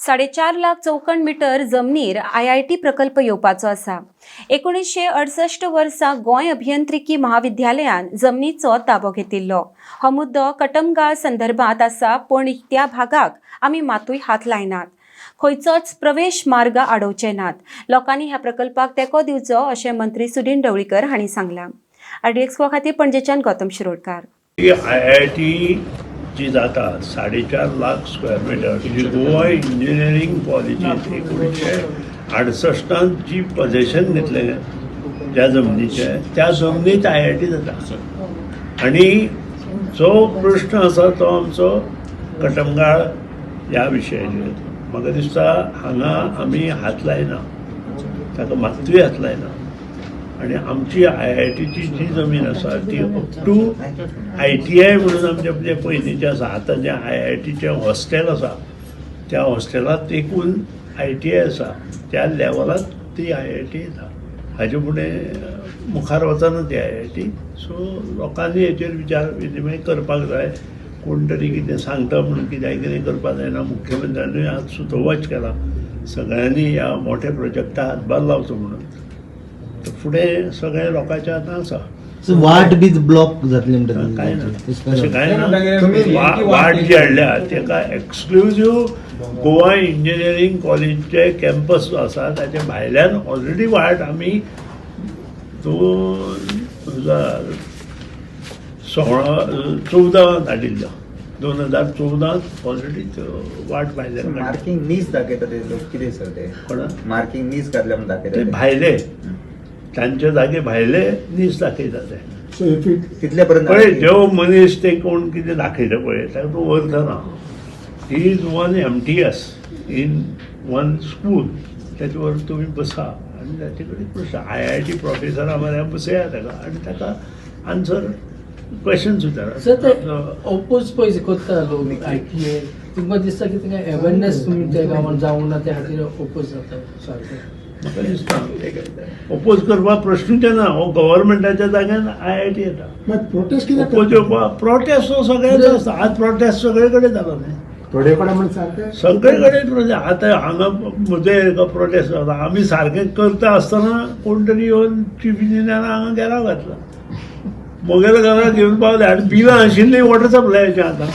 4.5 lakh चौखण metre जमनीर IIT प्रकल्प येवपाचो आसा. 1968 वर्सा गोंय अभियंत्रिकी महाविद्यालयान जमनीचो ताबो घेतिल्लो. हो मुद्दो कटमगाळ संदर्भात आसा, पूण त्या भागाक आमी मातूय हात लायनात. खंयचोच प्रवेश मार्ग आडोवचे नात. लोकांनी ह्या प्रकल्पाक तेंको दिवचो, अशें मंत्री सुदीन ढवळीकर हांणी सांगलां. आरडीएक्स खातीर पणजेच्यान गौतम शिरोडकार. ही आयआयटी जी जाता, 4.5 लाख स्क्वेअर मिटर जी गोवा इंजिनियरींग कॉलेजीत 1968त जी पझेशन घेतलें ज्या जमनीचें, त्या जमनीत आयआयटी जाता. आनी जो प्रश्न आसा तो आमचो कटमगाळ ह्या विशयाचेर. म्हाका दिसता, हांगा आमी हात लायना, ताका मात्तूय हात लायना. आनी आमची आयआयटीची जी जमीन आसा ती अप टू आयटीआय म्हणून आमचें जें पयलींचें आसा, आतां जें आयआयटीचें हॉस्टेल आसा, त्या हॉस्टेलांत तेकून आयटीआय आसा, त्या लेवलांत ती आयआयटी येता. हाजे फुडें मुखार वचना ती आयआयटी. सो लोकांनी हेचेर विचार विनिमय करपाक जाय. कोण तरी कितें सांगता म्हणून कित्याक कितें करपाक जायना. मुख्यमंत्र्यानूय आज सुतोवाच केला, सगळ्यांनी ह्या मोठ्या प्रोजेक्टाक हातभार लावचो म्हणून. तर फुडें सगळ्या लोकांच्या हातान आसा. सो वाट बी ब्लॉक जातली म्हणटा? काय ना, तशें काय ना. तुम्ही वाट जी हाडल्या तेका एक्सक्लुजीव गोवा इंजिनियरींग कॉलेजचे कॅम्पस जो आसा, ताच्या भायल्यान ऑलरेडी वाट आमी 2016 14 हाडिल्लो. 2014त ऑलरेडी वाट भायल्यान काडली. मार्किंग नीस दाखयता ते लोक, कितें सर ते? कोणा? मार्किंग नीस घातल्या म्हणून ते दाखयता ते. भायले, तांच्या जागे भायले नीस दाखयता ते. So if it तितले पर्यंत. पळय, जो मनीस ते कोण कितें दाखयता पळय, ताका तूं अर्थ ना. He is one MTS in one school. ताचे तुमी बसा आनी ताचे कडेन प्रश्न, आयआयटी प्रोफेसरा म्हऱ्या बसया ताका आनी ताका आन्सर क्वेश्चन सर, ते विचारा. ओपोज पळय करता लोक आयटीए, तुमकां दिसता की तांकां अवेरनेस तुमी त्या गांवांत जावंक ना, त्या खातीर ओपोज जाता सारकें? म्हाका दिसता, ओपोज करपाक प्रश्नूच येना. हो गव्हर्मेंटाच्या जाग्यान आयआयटी येता. मागीर प्रोटेस्ट कित्याक ओपोज करता? येवपाक प्रोटेस्ट हो सगळ्यांचो आसता. आज प्रोटेस्ट सगळे कडेन जालो न्ही. थोडे कडेन म्हण सारकें. सगळे कडेन प्रोटेस्ट. आतां हांगा म्हजे एका प्रोटेस्ट जाता. आमी सारकें करता आसतना कोण तरी येवन चीफ इंजिनियरान हांगा घेराव घातला. म्हगेल्या घरा घेवन पावले आनी बिलां आशिल्लीं वॉटर सप्लायाचें आतां.